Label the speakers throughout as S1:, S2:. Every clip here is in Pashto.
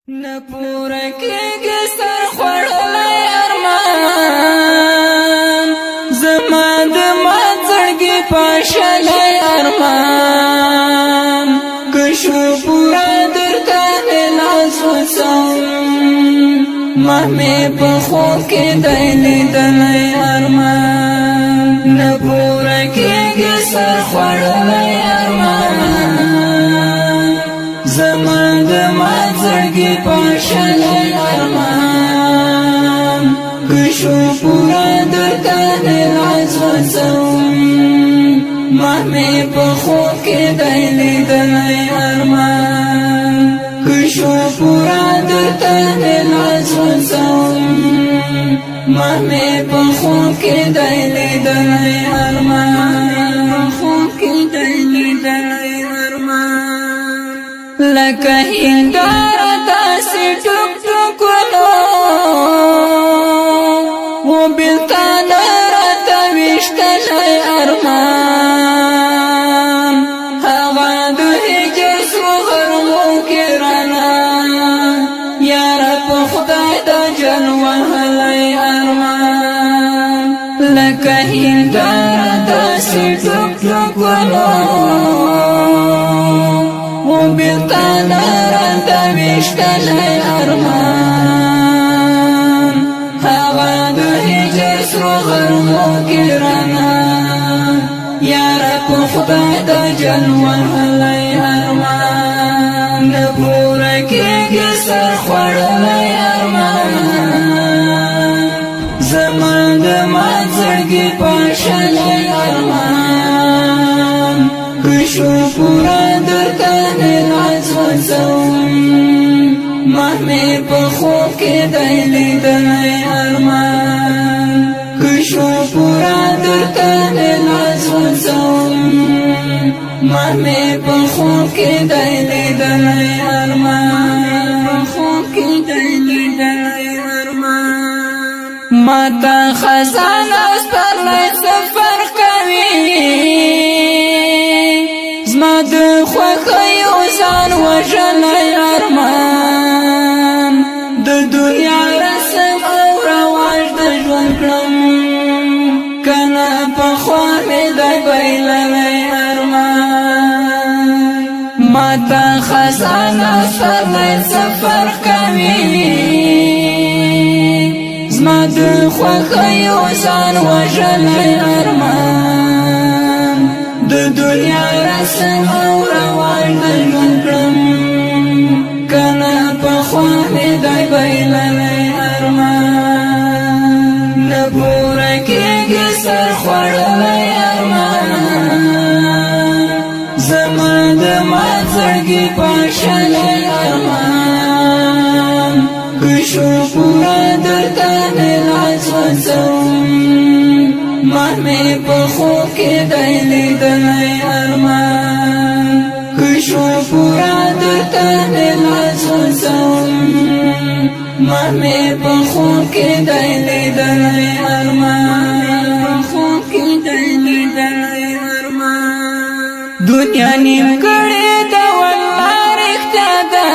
S1: نه پوره کېږي سر خوړلی ارمان، زما د مات زړګي پاشلی ارمان. که شو پوره درته مې لاس غوڅوم، ما مې په خوب کې دی لیدلی ارمان. نه پوره کېږي سر خوړلی ارمان، زما د مات زړګي پاشلی ارمان. که شو پوره درته مې لاس غوڅوم، ما مې په خوب کې دی لیدلی ارمان. که شو پوره درته مې لاس غوڅوم، ما مې په خوب کې دی لیدلی ارمان، خوب کې دی لیدلی ارمان. لکه هنداره داسې ټوک ټوک ولو و بلتانه راته ویشتلی ارمان. هغه د هجر سرو غرمو کې رانه، یاره په خدای د جل وهلی ارمان. لکه هنداره داسې ټوک ټوک ولو و بلتانه راته ویشتلی ارمان. هغه د هجر سرو غرمو کې رانه، یاره په خدای د جل وهلی ارمان. نه پوره کېږي سر خوړلی ارمان، زما د مات زړګي پاشلی ارمان. که شو پوره درته مې لاس غوڅوم، ما مې په خوب کې دی لیدلی ارمان. که شو پوره درته مې لاس غوڅوم، ما مې په خوب کې دی لیدلی ارمان، خوب کې دی لیدلی ارمان. ما ته خزان او سپرلی سفر کوي، زما د خوښیو ځان وژلی ارمان. د دنیا رسم او رواج د ژوند کړم، کنه پخوا مې دی بایللی ارمان. ما ته خزان او سپرلی سفر کوي، زما د خوښیو ځان وژلی ارمان. د دنیا رسم او رواج د ژوند کړم، کنه پخوا مې دی بایللی ارمان. نه پوره کېږي سر خوړلی ارمان، زما د مات زړګي پاشلی ارمان. که شو پوره درته مې لاس غوڅوم، ما مې په خوب کې دی لیدلی ارمان. که شو پوره درته مې لاس غوڅوم، ما مې په خوب کې دی لیدلی ارمان، خوب کې دی لیدلی ارمان. دنیا نیم کړې ده والله رښتیا ده،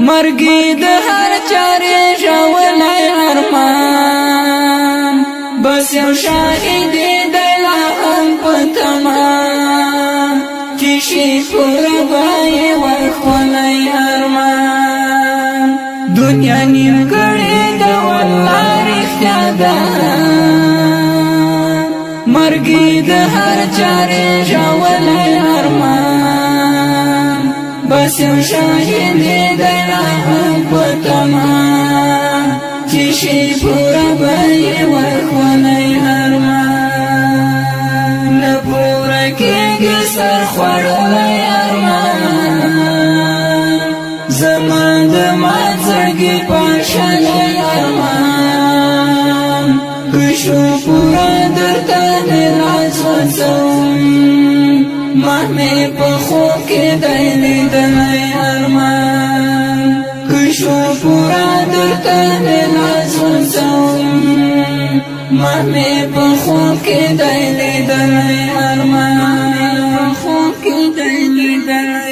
S1: مرګي د هر چارې ژولی ارمان. بس یو شاهد دی لا هم په تمه، چې شي پوره به یې ورښکلی ارمان. دنیا نیم کړې ده والله رښتیا ده، مرګي د هر چارې ژولی ارمان. بس یو شاهد دی لا هم په تمه، چې شي پوره به یې ورښکلی ارمان. نه پوره کېږي سر خوړلی ارمان، زما د مات زړګي پاشلی ارمان. که شو پوره درته مې لاس غوڅوم، ما مې په خوب کې دی لیدلی ارمان. که شو پوره درته مې لاس غوڅوم، ما مې په خوب کې دی لیدلی ارمان، خوب کې دی لیدلی.